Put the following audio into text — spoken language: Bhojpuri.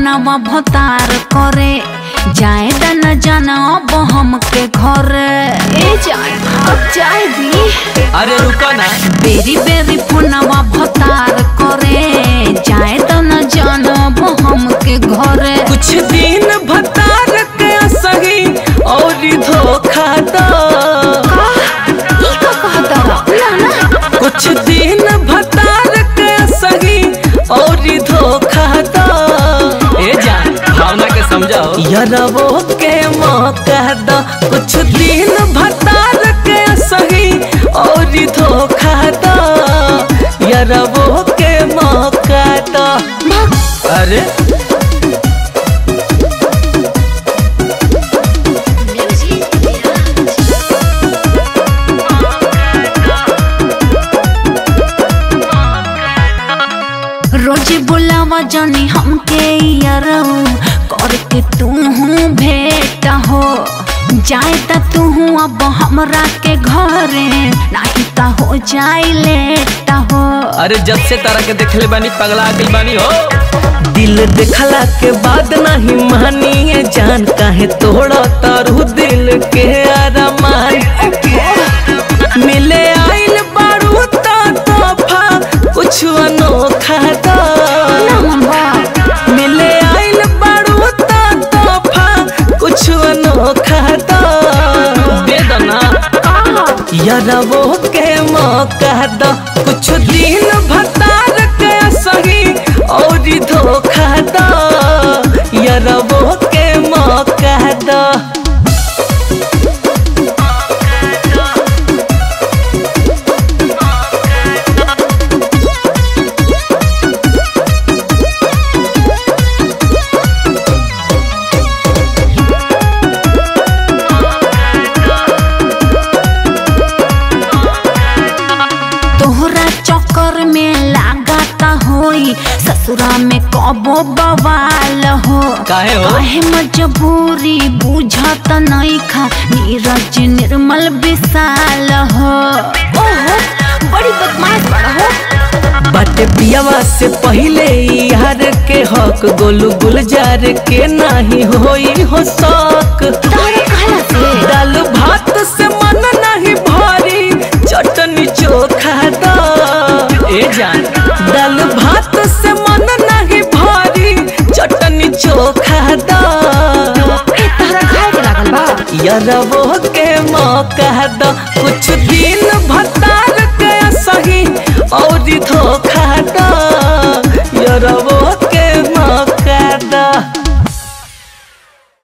फोनवा भतार करे, जाए न जाना अब हमके घरे। ए जाए अब जाए दी। अरे रुको ना। बेरी बेरी फोनवा भतार करे, जाए न जाना अब हमके घरे। कुछ दिन भतार के सही और धोखा दो। कुछ दिन भतार के सही और धोखा दो। ए जान भावना के समझाओ। यारवो के मौका दो। कुछ दिन भतार के सही और धोखा दो। यारवो के मौका दो। अरे रोज बुलावा जानी हमके यारऊ करके तू हूँ भेंट हो। जाए त तू हूँ अब हमरा के घरे, नहीं त हो जाए लेट हो। अरे जब से तारा के देखले बानी पगला गइल बानी हो। दिल देखला के बाद नहीं मानी जान, काहे तोड़ा तारू दिल के अरमान। मिले आइल बारू ता तोहफा कुछ अनोखा दो। मिले आइल बारू ता तोहफा कुछ अनोखा दो। दे दो ना यारवो के मौका दो। कुछ दिन भतार के सही और धोखा दो। यारवो के मौका दो। तोहरा चक्कर में लगाता होई ससुरा में कबो बवाल हो। काहे हो? काहे मजबूरी बुझत नहीं खा नीरज निर्मल विशाल हो। ओहो बड़ी बदमाश बड़ा हो। बाटे पियावा से पहले यार के हक, गोलू गुलजार के नहीं होई हो शौक। तारा कहला से दाल भात से मन नहीं भरी चटनी चोखा दो। ए जान दाल भात से मन नहीं भरी चटनी चोखा दो। ए तारा खाए के लागल बा। यारवो के मौका दो। कुछ दिन भतार के सही और धोखा